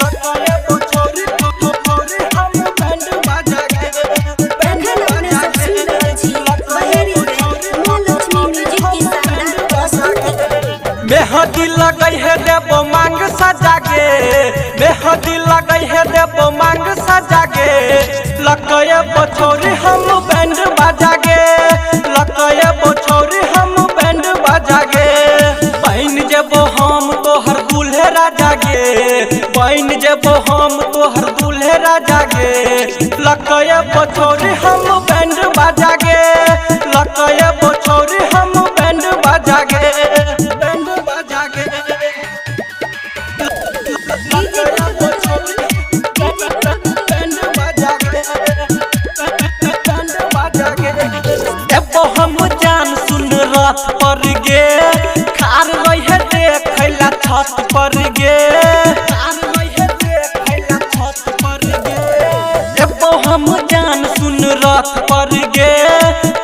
लकए छोरी छोरी हम बैंड बाजा गे। एखन अपने सब सुनि रहल छी बहेड़ी से माँ लक्ष्मी म्यूजिक की शानदार प्रस्तुति। मेहदी लगै है देबो मांग सजा गे, मेहदी लगै है देबो मांग सजा गे। लकए बछौरी हम बैंड बाजा गे, लकए बछौरी हम बैंड बाजा गे। बन जेबो हम तोहर दूल्हे राजा गे, बन जेबो हम तोहर दूल्हे राजा गे। लकए बछौरी हम बैंड बाजा गे, लकए बछौरी हम बैंड बाजा गे, बैंड बाजा गे। लकए बछौरी बैंड बाजा गे, बैंड बाजा गे। एबो हम जान सुन रथ पर गे, खार रहे देखैला छत पर गे, खार रहे देखैला छत पर गे। एबो हम जान सुन रथ पर गे,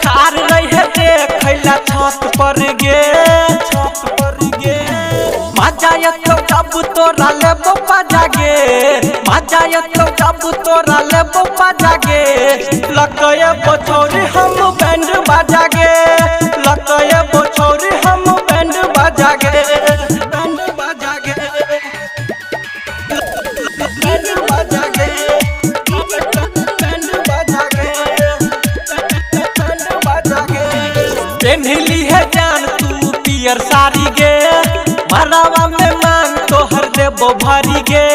खार रहे देखैला छत पर गे, छत पर गे। मजा एतो जब तोरा लेबो बाजा गे, मजा एतो जब तोरा लेबो बाजा गे। लकए बछौरी हम बैंड बाजा गे, लकए बछौरी हम बैंड बाजा गे, बैंड बाजा गे, बैंड बाजा गे, बैंड बाजा गे, बैंड बाजा गे। पेन्हली है जान तू पियर साड़ी गे, मरावा में मांग तोहर देबो भरी गे,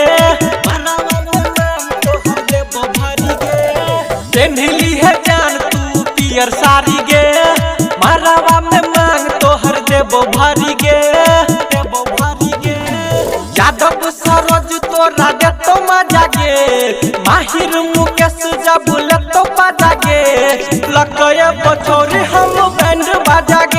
मरावा में मांग तोहर देबो भरी गे। पेन्हली है जान तू पियर साड़ी गे, मरावा में मांग तोहर देबो भरी गे, देबो भरी गे। यादव सरोज तोरा देतो मजा गे, माहिर मुकेश जब लेतो बाजा गे। लकए बछौरी हम बैंड बाजा गे।